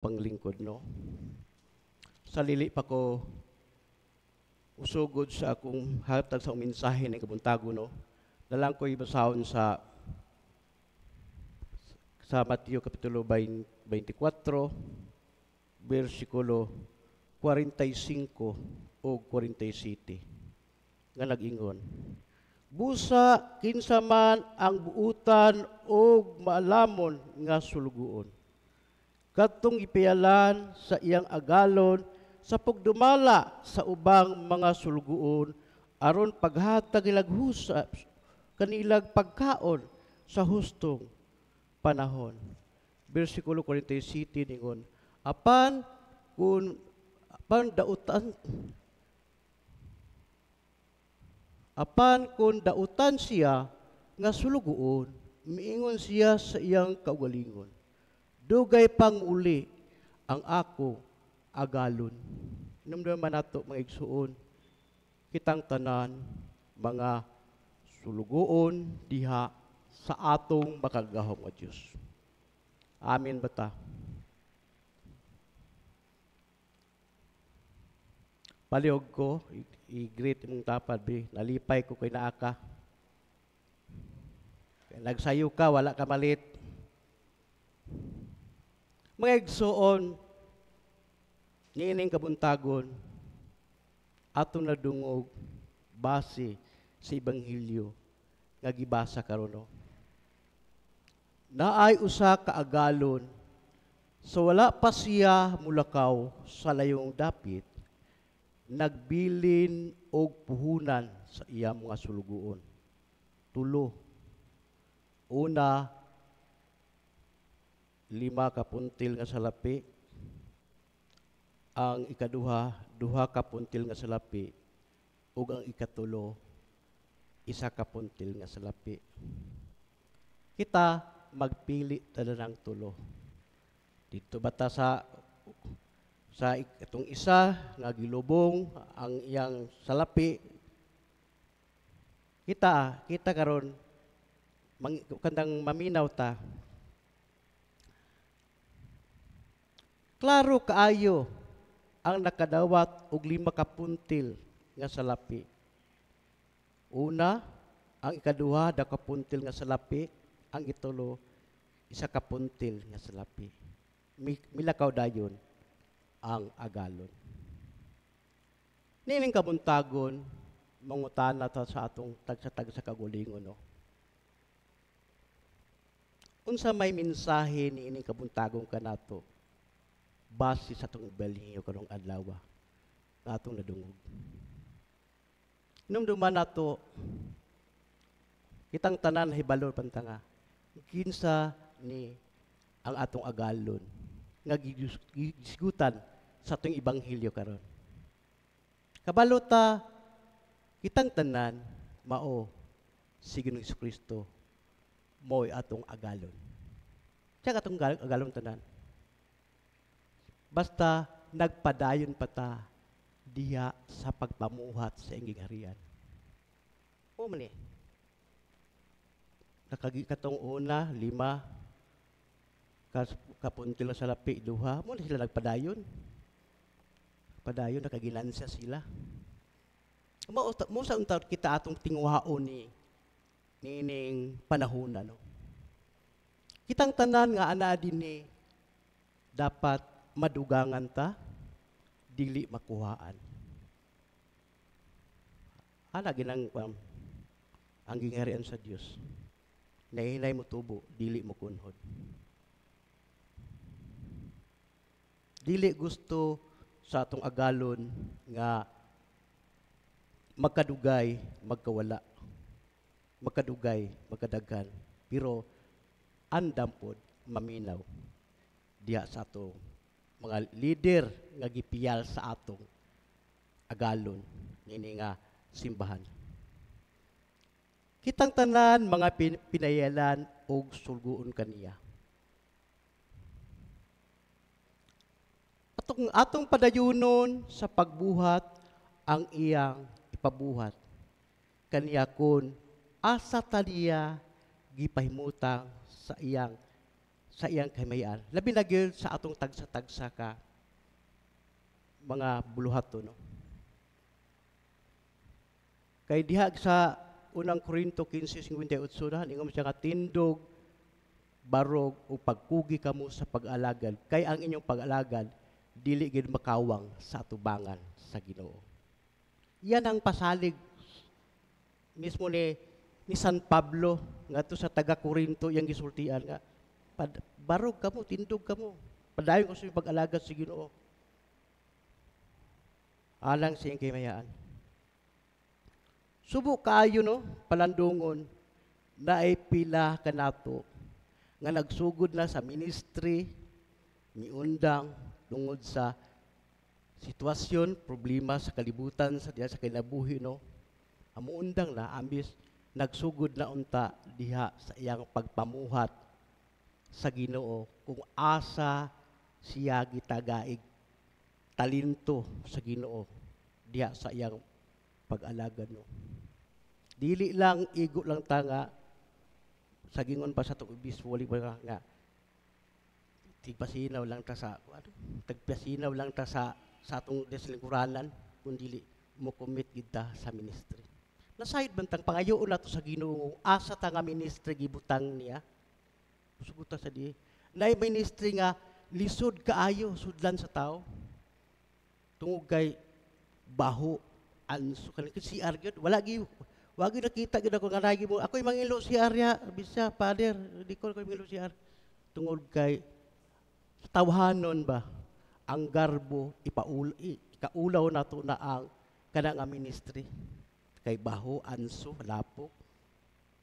Panglingkod, no. Sa lili pa ko usugod sa akong hatag sa mensahe ng kabuntago, no. Dalang ko ibasahon sa Mateo kapitulo 24 bersikulo 45 o 47 nga nag-ingon: "Busa kinsa man ang buutan og maalamon nga sulugoon, kadtong gipiyalan sa iyang agalon sa pagdumala sa ubang mga sulugoon aron paghatag ilag husa kanilag pagkaon sa hustong panahon." Bersikulo 47 ningon, "Apan kun apan kung dautan siya nga sulugoon, miingon siya sa iyang kaugalingon, 'Dugay pang uli ang ako agalon.'" Hinumduman nato, mga igsuon, kitang tanan mga sulugoon diha sa atong makagagahom nga Dios. Amen ba ta? Palihog ko, i-greet imong tapad, bi. Nalipay ko kay naa ka. Nagsayo ka, wala ka malit. Mga igsuon, niining kabuntagon, atong nadungog base sa Ebanghelyo nga gibasa karon, no. Naay usa ka agalon, sa wala pa siya mulakaw sa layong dapit, nagbilin og puhunan sa iya mga sulugoon. Tulo. Una, 5 ka puntil nga salapi. Ang ikaduha, 2 ka puntil nga salapi. Ug ang ikatulo, 1 ka puntil nga salapi. Kita magpili tanan ng tulo. Dito bata sa itong isa nga gilubong ang iyang salapi. Kita karon kandang maminaw ta. Klaro kaayo ang nakadawat og 5 ka puntil nga salapi. Una, ang ikaduha, da ka puntil nga salapi. Ang itulo, 1 ka puntil nga salapi. Milakaw dayon ang agalon. Nining kabuntagon, mangutana ta sa atong tagsa-tagsa kagulingon, no? Unsa may mensahe niining kabuntagon kanato base sa atong ebanghelyo karong adlaw nga atong nadungog? Hinumduman nato, kitang tanan hibalo pantanga kinsa ni ang atong agalon nga gisgutan sa atong ebanghelyo karon. Kabalo ta kitang tanan mao si Ginoong Hesukristo mo'y atong agalon. Siya atong agalon tanan. Basta nagpadayon pa ta diha sa pagpamuhat sa iyang gingharian. O man ni. Nakagi katong una, 5, kapunti lang sa lapi, 2, mo na sila nagpadayon. Padayon, nakaginansa sila. Mo sa unta kita atong tinguhaon ni niining panahon, no? Kitang tanan nga ana dinhi dapat madugangan ta, dili makuhaan. Ana ginang ang gingharian sa Dios. Nahinay mo tubo, dili mo kunhod. Dili gusto sa atong agalon nga magkadugay, magkawala. Magkadugay, magkadaghan. Pero andam pod maminaw diha sa atong mga leader nga gipiyal sa atong agalon niini nga simbahan. Kitang tanan mga pinayalan og sulguon kaniya. Atong padayunon sa pagbuhat ang iyang ipabuhat kaniya kun asa taniya gipahimutang sa iyang Sa iyang kahimayaan. Labi na gyud sa atong tagsa-tagsa ka mga buluhaton, no? Kay diha sa Unang Korinto 15:58 na, ingon siya nga tindog, barog o pagkugi kamo sa pag-alagad kay ang inyong pag-alagad dili gid makawang sa atubangan sa Ginoo. Yan ang pasalig mismo ni San Pablo ngadto sa taga Korinto, iyang gisultian nga barog kamo, tindog kamo, padayon ko sa inyong pag-alagad sa Ginoo alang sa iyang kahimayaan. Subo kaayo, no, palandungon, naay pila kanato nga nagsugod na sa ministry, miundang tungod sa sitwasyon, problema sa kalibutan, sa diha sa kinabuhi, no. Amuundang na ambis nagsugod na unta diha sa iyang pagpamuhat sa Ginoo kung asa siya gitagaig talento sa Ginoo diha sa iyang pag-alagad, no. Dili lang igo lang ta nga sa gingon pa sa atong obispo, wali pa nga, nga tigpasinaw lang ta sa ano, tagpasinaw lang ta sa atong deslingkuranan, kun dili mo commit gid ta sa ministry. Nasayod man tang pangayoon nato sa Ginoo asa ta nga ministry gibutang niya. Suguta sa di. Naay ministry nga lisod kaayo sudlan sa tao. Tungod kay baho, anso kan CR gyud, wala gi wa gyud nakita gyud ako nga lagi mo ako'y mangilo CR ya bisa father, di ko ko mangilo CR tungod kay tawhanon ba ang garbo ipaul ikaulaw nato na ang kana nga ministry kay baho, anso, lapok,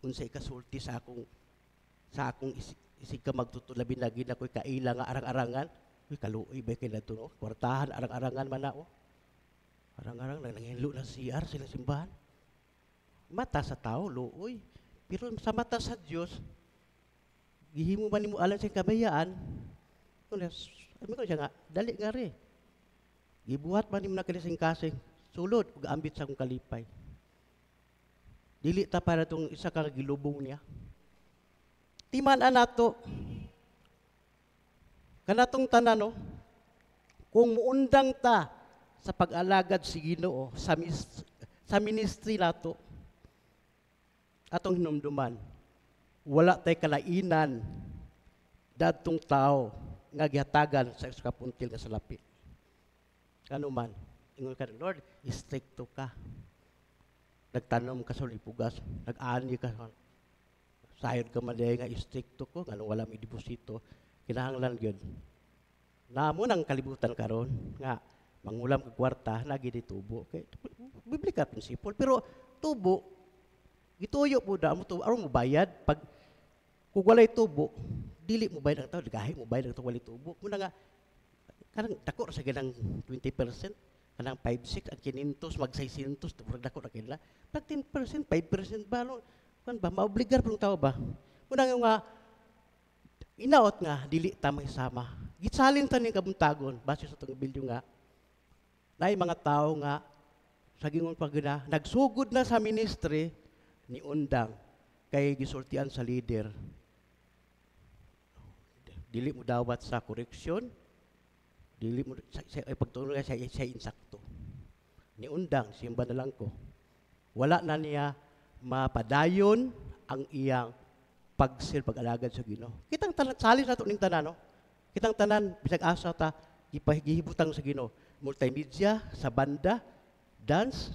unsay ikasulti sa akong isig ka magtutulabi lagi na ko'y kaila nga arang-arangan. Uy, kaluoy ba kay nato, no? Kwartahan, arang-arangan man na, oh. Arang-arang nang nanghinlo na CR sila simbahan. Mata sa tao, luoy. Pero sa mata sa Dios, gihimo man nimo alang sa kabayaan, sabi ko siya nga, dali nga ri. Gibuhat man nimo na kini kasing, sulod ug ambit sa akong kalipay. Dili ta para tong isa ka gilubong niya. Timan nato kanatong tanan, no, kung muundang ta sa pag-alagad si Ginoo sa ministry nato, atong hinumduman wala tay kalainan dadtong tao nga gihatagan sa isa ka puntil nga salapi. Kano man ingon ka, "Lord, istrikto ka. Nagtanom ka sa lipugas, nag-ani ka, sayod ka man nga istrikto ko, ngano wala may deposito." Kinahanglan gyud namo nang kalibutan karon nga mangulam kag kwarta lagi di tubo kay biblical principle, pero tubo gituyo po da mo tubo aron mo bayad. Pag kung walay tubo, dili mo bayad ang tao, gahi mo bayad ang tao walay tubo muna nga kanang dako ra sa ganang 20%, kanang 5 6 ang 500 mag 600, murag dako ra kila. Pag 10%, 5% ba, no, kan ba maobligar pong tao ba muna nga inaot nga dili ta sama. Gisalin ta ning kabuntagon base sa atong bilyo nga naay mga tao nga sa gingon pag na nagsugod na sa ministry, ni undang kay gisultian sa leader, dili mo dawat sa correction, dili mo sa pagtulong sa insakto, ni undang, simba na lang ko. Wala na niya mapadayon ang iyang pagsil pag-alagad sa Ginoo. Kitang tanan, salin nato ning tanan, no? Kitang tanan bisag asa ta gihibutang sa Ginoo. Multimedia, sa banda, dance,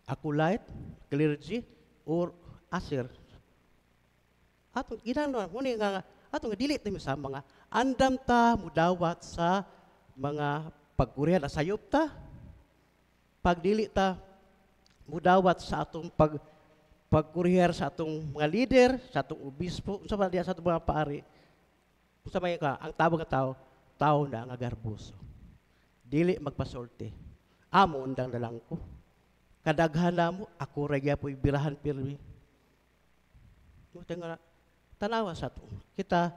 acolyte, clergy or usher. Atong ginano mo ni nga atong dili ta sa mga andam ta mudawat sa mga pagkurihan, sayop ta. Pag dili ta mudawat sa atong pagkurihar sa atong mga leader, sa atong obispo, unsa man diha sa atong mga paari. Unsa may ka, ang tawag nga tao, tao na nga garboso. Dili magpasulti. Amo undang na lang ko. Kadaghan na mo, ako ra gyapoy birahan pirmi. Mo nga tanawa sa ato. Kita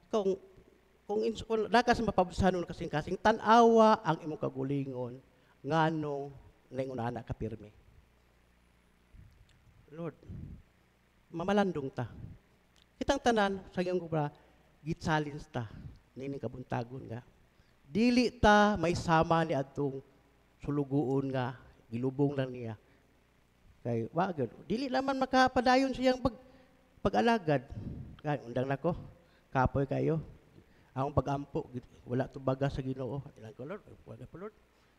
kung naka sa mapabsanon kasing-kasing, tan-awa ang imong kagulingon nganong naingon ana ka pirmi. Lord, mamalandong ta. Kitang tanan sa iyong kubra, Gi-challenge ta niining kabuntagon nga dili ta maisama ni adtong sulugoon nga gilubong lang niya. Kay wa gyud, dili naman makapadayon siyang pag-alagad. Kay undang nako, kapoy kayo. Akong pag-ampo, wala tubaga sa Ginoo. Ilang ko, "Lord, wala pa, Lord."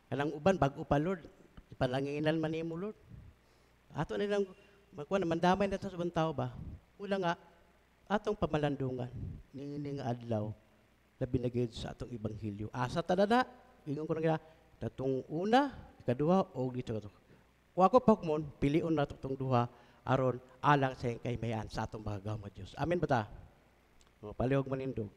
Kanang uban bag-o pa, Lord. Ipalanginan man nimo, Lord. Ato nilang makuha na mandamay na sa ubang tao ba? Wala nga atong pamalandungan niini nga adlaw, labi na gyud sa atong ebanghelyo. Asa ta na? Ingon ko na nga tatong una, ikaduha o dito kato. Kung ako pagmon, pilion na tong duha aron alang sa iyang kahimayan sa atong makagagahom nga Dios. Amen ba ta? O, palihog manindog.